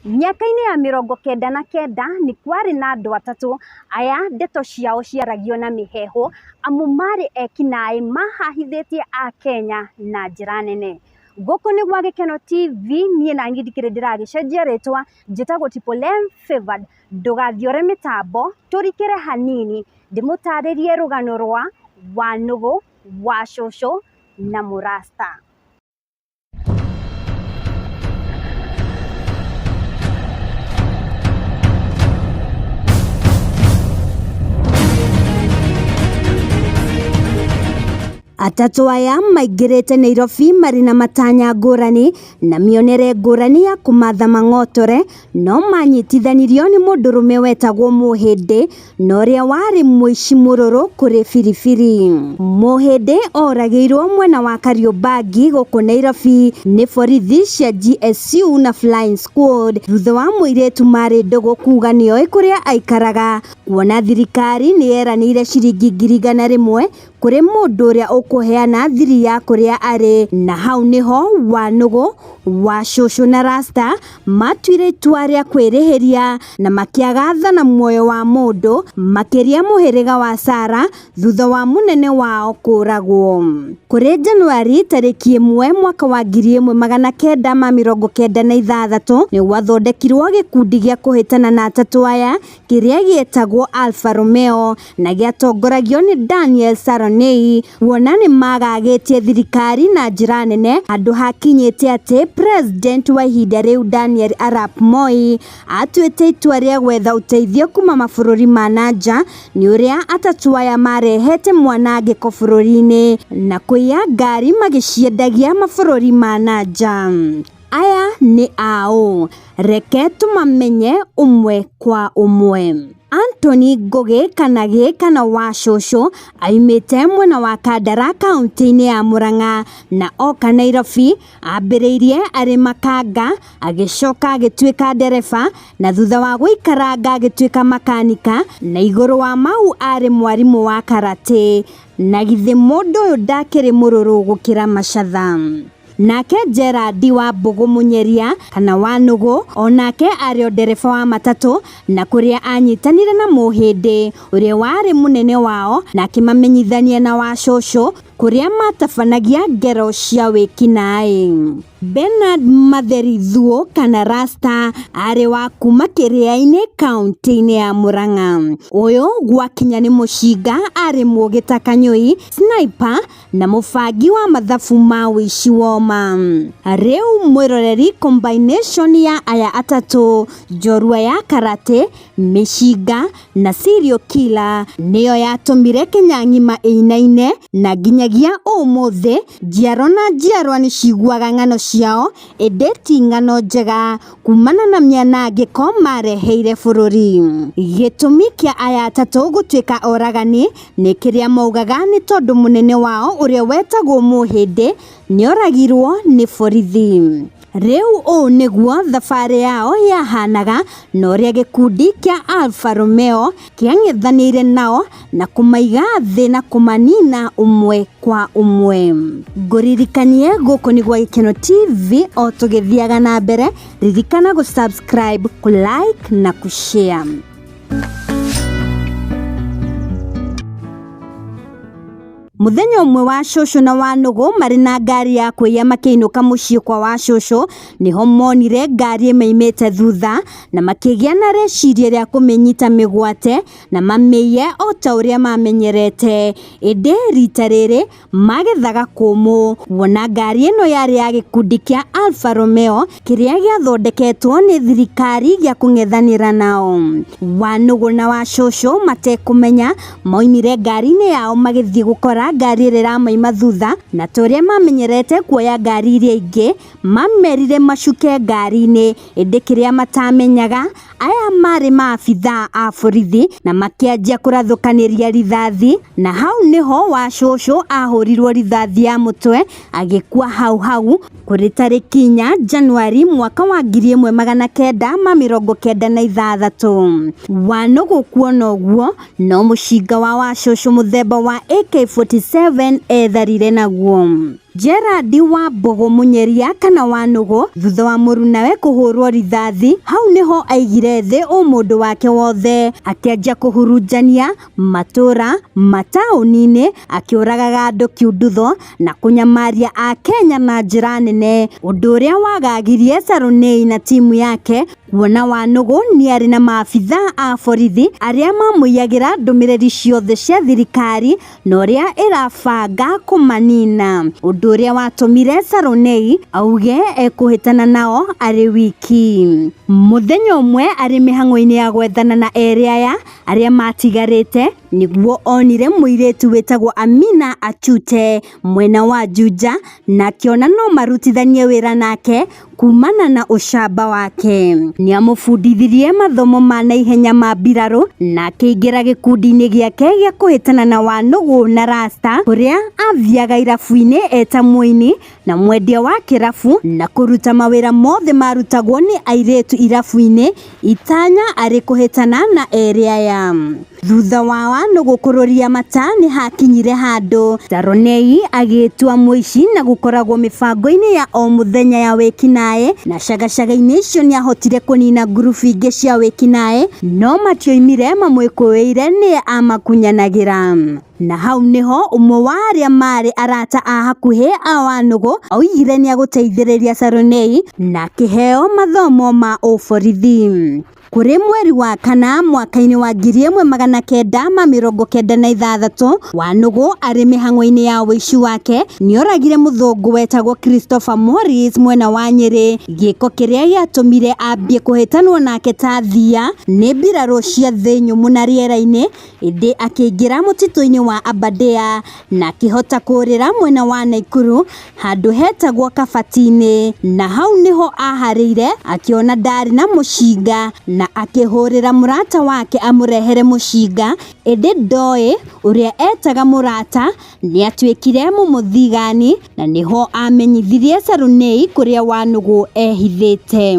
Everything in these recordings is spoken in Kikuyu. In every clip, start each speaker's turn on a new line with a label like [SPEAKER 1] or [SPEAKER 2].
[SPEAKER 1] Mĩaka-inĩ ya 99 nĩ kwarĩ na andũ atatũ aya ndeto ciao ciaragio na mĩheehũ amu marĩ ekinaĩ mahahithĩtie Akenya na njĩra nene. Gũkũ nĩ gwa Gĩkeno TV, niĩ na niĩ ndikĩrĩ ndĩragĩcenjia rĩtwa, njĩtagwo Triple M Favored. Ndũgathiore mĩtambo, tũrikĩre hanini ndĩmũtarĩrie rũgano rwa Wanũgũ, Wacũcũ na Mũrasta. Atatũ aya maingĩrĩte Nairobi marĩ na matanya ngũrani na mĩonere ngũrani ya kũmatha mang'otore, no manyitithanirio nĩ mũndũrũme wetagwo Mũhĩndĩ na ũrĩa warĩ mũici mũrũrũ kũrĩ Biribiri. Mũhĩndĩ oragĩirwo mwena wa Kariobangi gũkũ Nairobi nĩ borithi cia GSU na Flying Squad thutha wa mũirĩtu marĩ ndũgũ kuga nĩoĩ kũrĩa aikaraga, kuona thirikari nĩ yeranĩire ciringi 100,000 kũrĩ mũndũ ũrĩa ũkũheana thiri ya kũrĩa arĩ, na hau nĩho Wanũgũ, Wacũcũ na Rasta matuire itua rĩa kwĩrĩhĩria na makĩaga tha na muoyo wa mũndũ, makĩria mũhĩrĩga wa Sara thutha wa mũnene wao kũragwo. Kũrĩ Januari tarĩki 1 mwaka wa 1996 nĩ gwathondekirwo gĩkundi gĩa kũhĩtana na atatũ aya kĩrĩa gĩetagwo Alfa Romeo na gĩatongoragio nĩ Daniel Saronei, kuona nĩ magagĩtie thirikari na njĩra nene handũ hakinyĩte atĩ president wa ihinda rĩu Daniel Arap Moi atuĩte itua rĩa gwetha ũteithio kuma mabũrũri ma na nja nĩ ũrĩa atatũ aya marehete mwanangĩko bũrũri-inĩ na kũiya ngari magĩciendagia mabũrũri ma na nja. Aya nĩ aũ? Reke tũmamenye ũmwe kwa ũmwe. Anthony Ngũgĩ kana Gĩ kana Wacũcũ aimĩte mwena wa Kandara kaunti-inĩ ya Murang'a na oka Nairobi ambĩrĩirie arĩ makanga agĩcoka agĩtuĩka ndereba na thutha wa gũikaranga agĩtuĩka makanika na igũrũ wa mau arĩ mwarimũ wa karate. Na githĩ mũndũ ũyũ ndakĩrĩ mũrũrũ gũkĩra macatha. Nake Gerald wa Mbũgũ Mũnyeria kana Wanũgũ onake arĩ o ndereba wa matatũ na kũrĩa anyitanire na Mũhĩndĩ ũrĩa warĩ mũnene wao na akĩmamenyithania na Wacũcũ kũrĩa matabanagia ngero cia wĩkinaĩ. Bernard Matheri Thuo kana Rasta arĩ wa kuma Kĩrĩa-inĩ kaunti-inĩ ya Murang'a. Ũyũ gwakinya nĩ mũcinga arĩ mũũgĩ ta kanyũi, sniper na mũbangi wa mathabu ma ũici woma. Rĩu mwĩroreri combination ya aya atatũ njorua ya karate, mĩcinga na serial killer nĩyo yatũmire Kenya ng'ima ĩinaine na nginyagia ũmũthĩ njiarwa na njiarwa nĩ ciguaga ng'ano ciao ĩndĩ ti ng'ano njega kumana na mĩanangĩko mareheire bũrũri. Gĩtũmi kĩa aya atatũ gũtuĩka oragani nĩ kĩrĩa maugaga nĩ tondũ mũnene wao ũrĩa wetagwo Mũhĩndĩ nĩoragirwo nĩ borithi. Rĩu ũũ nĩguo thabarĩ yao yahanaga na ũrĩa gĩkundi kĩa Alfa Romeo kĩang'ethanĩire nao na kũmaiga thĩ na kũmanina ũmwe kwa ũmwe. Ngũririkanie gũkũ nĩ gwa Gĩkeno TV o tũgĩthiaga na mbere, ririkana gũ subscribe, kũ like na kũ share. Mũthenya ũmwe Wacũcũ na Wanũgũ marĩ na ngari ya kũiya makĩinũka mũciĩ kwa Wacũcũ nĩho monire ngari ĩmaimĩte thutha na makĩgĩa na rĩciria rĩa kũmĩnyita mĩgwate na mamĩiye o ta ũrĩa mamenyerete. Ĩndĩ rita rĩrĩ magethaga kũmũ kuona ngari ĩno yarĩ ya gĩkundi kĩa Alfa Romeo kĩrĩa gĩathondeketwo nĩ thirikari gĩa kũng'ethanĩra nao. Wanũgũ na Wacũcũ matekũmenya maumire ngari-inĩ yao magĩthiĩ gũkora ngari ĩrĩa ĩramaima thutha na ta ũrĩa mamenyerete kuoya ngari iria ingĩ mamerire macuke ngari-inĩ, ĩndĩ kĩrĩa matamenyaga aya marĩ maabithaa a borithi na makĩanjia kũrathũkanĩria rithathi na hau nĩho Wacũcũ ahũrirwo rithathi ya mũtwe agĩkua hau hau kũrĩ tarĩki 4 Januari mwaka wa 1996. Wanũgũ kuona ũguo no mũcinga wa Wacũcũ mũthemba wa AK-47 AK47 etharire naguo. Gerald Wambũgũ Mũnyeria kana Wanũgũ thutha wa mũrunawe kũhũrwo rithathi, hau nĩho aigire thĩ ũmũndũ wake wothe, akĩanjia kũhurunjania matũra mataũni-inĩ, akĩũragaga andũ kiundutho na kũnyamaria Akenya na njĩra nene, ũndũ ũrĩa wagagirie Sarunei na timu yake kuona Wanũgũ nĩarĩ na maabitha a borithi arĩa mamũiyagĩra ndũmĩrĩri ciothe cia thirikari na ũrĩa ĩrabanga kũmanina, ũndũ ũrĩa watũmire Sarunei auge ekũhĩtana nao arĩ wiki. Mũthenya ũmwe arĩ mĩhang'o-inĩ ya gwethana na erĩ aya arĩa matigarĩte, nĩguo onire mũirĩtu wĩtagwo Amina Achute mwena wa Juja na akĩona no marutithanie wĩra nake kumana na ũcamba wake. Nĩamũbundithirie mathomo ma naihenya ma mbirarũ na akĩingĩra gĩkundi-inĩ gĩake gĩa kũhĩtana na Wanũgũ na Rasta, kũrĩa athiaga irabu-inĩ eta mũini na mwendia wa kĩrabu na kũruta mawĩra mothe marutagwo nĩ airĩtu irabu-inĩ, itanya arĩ kũhĩtana na erĩ aya. Thutha wa Wanũgũ kũrũria mata nĩ hakinyire handũ Sarunei agĩtua mũici na gũkoragwo mĩbango-inĩ ya o mũthenya ya wĩkinaĩ, na cagacaga-inĩ icio nĩahotire kũnina ngurubu ingĩ cia wĩkinaĩ, no matioimire mamwĩkũĩire nĩ amakunyanagĩra. Na hau nĩho ũmwe wa arĩa marĩ arata a hakuhĩ a Wanũgũ oigire nĩagũteithĩrĩria Sarunei na akĩheo mathomo ma ũborithi. Kũrĩ mweri wa kana mwaka-inĩ wa 1996, Wanũgũ arĩ mĩhang'o-inĩ ya ũici wake nĩoragire mũthũngũ wetagwo Christopher Morris mwena wa Nyĩrĩ, gĩko kĩrĩa gĩatũmire ambie kũhĩtanwo nake ta thia nĩ mbirarũ cia thĩ nyũmũ na rĩera-inĩ, ĩndĩ akĩingĩra mũtitũ-inĩ wa Aberdare na akĩhota kũũrĩra mwena wa Naikuru handũ hetagwo Kabati-inĩ, na hau nĩho aharĩire akĩona ndarĩ na mũcinga na akĩhũrĩra mũrata wake amũrehere mũcinga, ĩndĩ ndoĩ ũrĩa etaga mũrata nĩatuĩkire mũmũthigani na nĩho amenyithirie Sarunei kũrĩa Wanũgũ ehithĩte.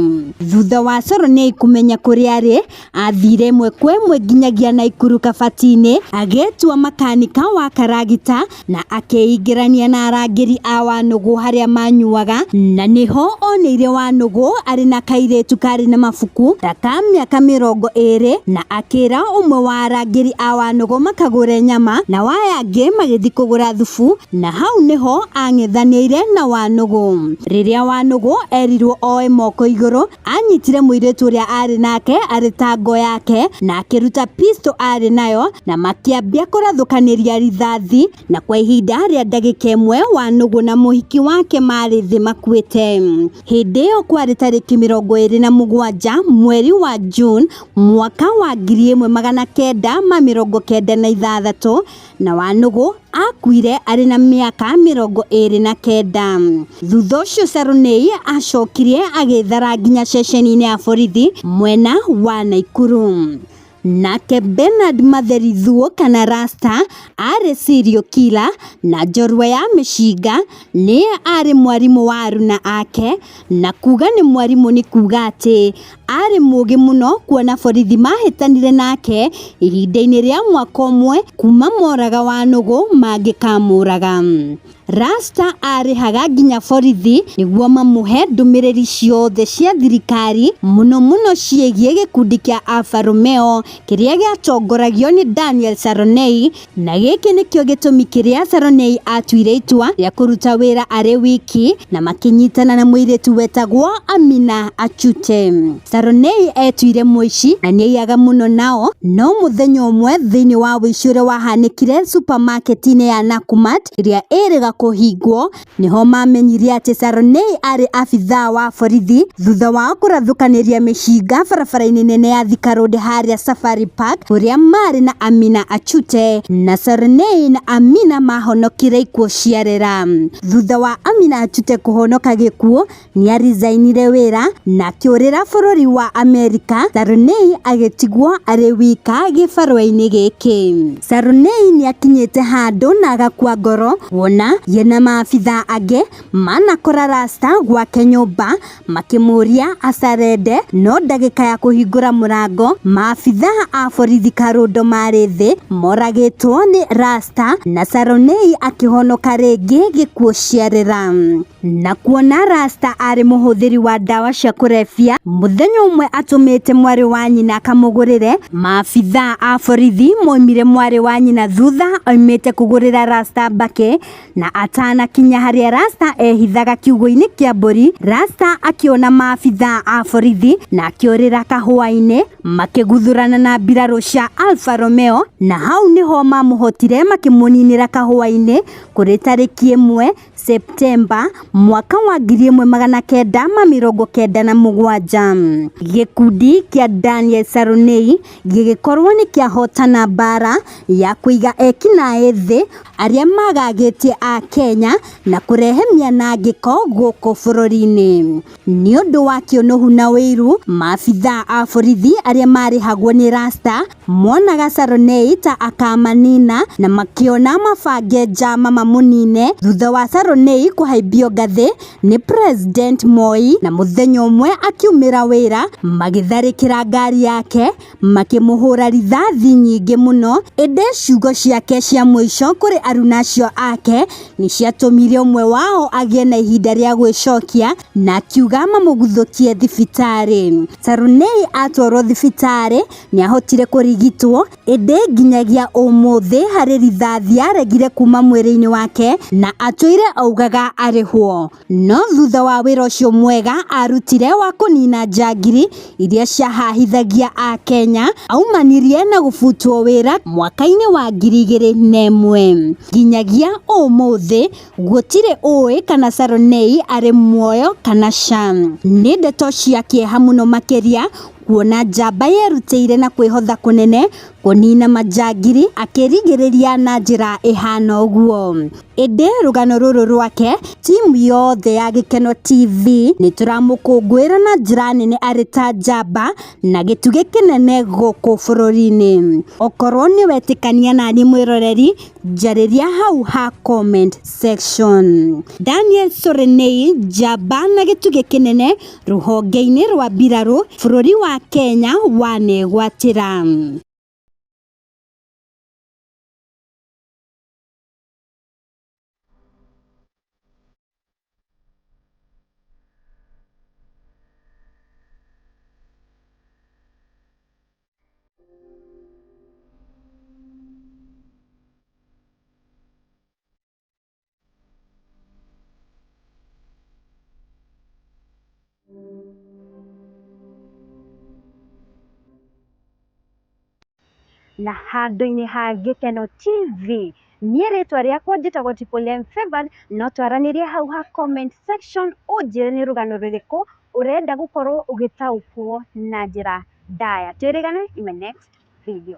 [SPEAKER 1] Thutha wa Sarunei kũmenya kũrĩa arĩ, athire ĩmwe kwa ĩmwe nginyagia Naikuru Kabati-inĩ, agĩtua makanika wa karagita na akĩingĩrania na arangĩri a Wanũgũ harĩa manyuaga, na nĩho oneire Wanũgũ arĩ na kairĩtu karĩ na mabuku ta ka mĩaka 20, na akĩra ũmwe wa arangĩri a Wanũgũ makagũre nyama na waya angĩ magĩthiĩ kũgũra thubu, na hau nĩho ang'ethanĩire na Wanũgũ. Rĩrĩa Wanũgũ erirwo oe moko igũrũ, anyitire mũirĩtu ũrĩa arĩ nake arĩ ta ngo yake na akĩruta pistol arĩ nayo na makĩambia kũrathũkanĩria rithathi, na kwa ihinda rĩa ndagĩka ĩmwe Wanũgũ na mũhiki wake marĩ thĩ makuĩte. Hĩndĩ ĩyo kwarĩ tarĩki 27 mweri wa June mwaka wa 1996, na Wanũgũ akuire arĩ na mĩaka 29. Thutha ũcio Sarunei acokire agĩthara nginya ceceni-inĩ ya borithi mwena wa Naikuru. Nake Bernard Matheri Thuo kana Rasta arĩ serial killer na njorua ya mĩcinga, nĩ arĩ mwarimũ wa aruna ake, na kuga nĩ mwarimũ nĩ kuga atĩ arĩ mũũgĩ mũno kuona borithi mahĩtanire nake ihinda-inĩ rĩa mwaka ũmwe kuma moraga Wanũgũ mangĩkamũraga. Rasta arĩhaga nginya borithi nĩguo mamũhe ndũmĩrĩri ciothe cia thirikari, mũno mũno ciĩgiĩ gĩkundi kĩa Alfa Romeo kĩrĩa gĩatongoragio nĩ Daniel Sarunei, na gĩkĩ nĩkĩo gĩtũmi kĩrĩa Sarunei atuire itua rĩa kũruta wĩra arĩ wiki na makĩnyitana na mũirĩtu wetagwo Amina Achute. Sarunei etuire mũici na nĩaiyaga mũno nao, no mũthenya ũmwe thĩinĩ wa ũici ũrĩa wahanĩkire supermarket-inĩ ya Nakumatt ĩrĩa ĩrĩga kũhingwo, nĩho mamenyire atĩ Sarunei arĩ abithaa wa borithi thutha wao kũrathũkanĩria mĩcinga barabara-inĩ nene ya Thika Road harĩa Safari Park kũrĩa marĩ na Amina Achute, na Sarunei na Amina mahonokire ikuũ ciarera. Thutha wa Amina Achute kũhonoka gĩkuũ, nĩarizainire wĩra na akĩũrĩra bũrũri wa Amerika, Sarunei agĩtigwo arĩ wika gĩbarũa-inĩ gĩkĩ. Sarunei nĩakinyĩte handũ na agakua ngoro kuona Ye na maabithaa angĩ manakora Rasta gwake nyũmba makĩmũria acarende, no ndagĩka ya kũhingũra mũrango maabithaa a borithi Karũndo marĩ thĩ moragĩtwo nĩ Rasta na Saronei akĩhonoka rĩngĩ gĩkuũ ciarĩra. Na kuona Rasta arĩ mũhũthĩri wa ndawa cia kũrebia, mũthenya ũmwe atũmĩte mwarĩ wa nyina akamũgũrĩre, maabithaa a borithi moimire mwarĩ wa nyina thutha oimĩte kũgũrĩra Rasta mbakĩ, na atanakinya harĩa Rasta ehithaga kiugũ-inĩ kĩa mbũri, Rasta akĩona maabithaa a borithi na akĩũrĩra kahũa-inĩ, makĩguthũrana na mbirarũ cia Alfa Romeo, na hau nĩho mamũhotire makĩmũninĩra kahũa-inĩ kũrĩ tarĩki ĩmwe Septemba mwaka wa 1997. Gĩkundi kĩa Daniel Sarunei gĩgĩkorwo nĩ kĩahotana mbara ya kũiga ekinaĩ thĩ arĩa magagĩtie a Kenya na kũrehe mĩanangĩko gũkũ bũrũri-inĩ. Nĩ ũndũ wa kĩũnũhu na ũiru, maabithaa a borithi arĩa marĩhagwo nĩ Rasta monaga Saronei ta akamanina na makĩona mabange njama mamũnine thutha wa Saronei kũhaimbio ngathĩ nĩ President Moi, na mũthenya ũmwe akiumĩra wĩra magĩtharĩkĩra ngari yake makĩmũhũra rithathi nyingĩ mũno, ĩndĩ ciugo ciake cia mũico kũrĩ aruna acio ake nĩ ciatũmire ũmwe wao agĩe na ihinda rĩa gwĩcokia na akiuga mamũguthũkie thibitarĩ. Sarunei atwarwo thibitarĩ nĩ ahotire kũrigitwo, ĩndĩ nginyagia ũmũthĩ harĩ rithathi aregire kuma mwĩrĩ-inĩ wake na atũire augaga arĩhwo. No thutha wa wĩra ũcio mwega arutire wa kũnina njangiri iria ciahahithagia Akenya, aumanirie na gũbutwo wĩra mwaka-inĩ wa 2001. Nginyagia ũmũthĩ gũtirĩ ũĩ kana Saronei arĩ muoyo kana ca. Nĩ ndeto cia kĩeha mũno makĩria kuona njamba yerutĩire na kwĩhotha kũnene kũnina manjangiri akĩrigĩrĩria na njĩra ĩhana ũguo. Ĩndĩ rũgano rũrũ rwake, timu yothe ya Gĩkeno TV nĩ tũramũkũngũĩra na njĩra nene arĩ ta njamba na gĩtugĩ kĩnene gũkũ bũrũri-inĩ. Okorwo nĩ wetĩkania nani mwĩroreri, njarĩria hau ha comment section. Daniel Sorenei, njamba na gĩtugĩ kĩnene rũhonge-inĩ rwa mbirarũ bũrũri wa Kenya wanegwatĩra. Na handũ-inĩ ha Gĩkeno TV. Niĩ rĩtwa rĩakwa njĩtagwo Triple M Favored, no twaranĩrie hau ha comment section ũnjĩre nĩ rũgano rũrĩkũ ũrenda gũkorwo ũgĩtaũkwo na njĩra ndaya. Twĩrĩgane in my next video.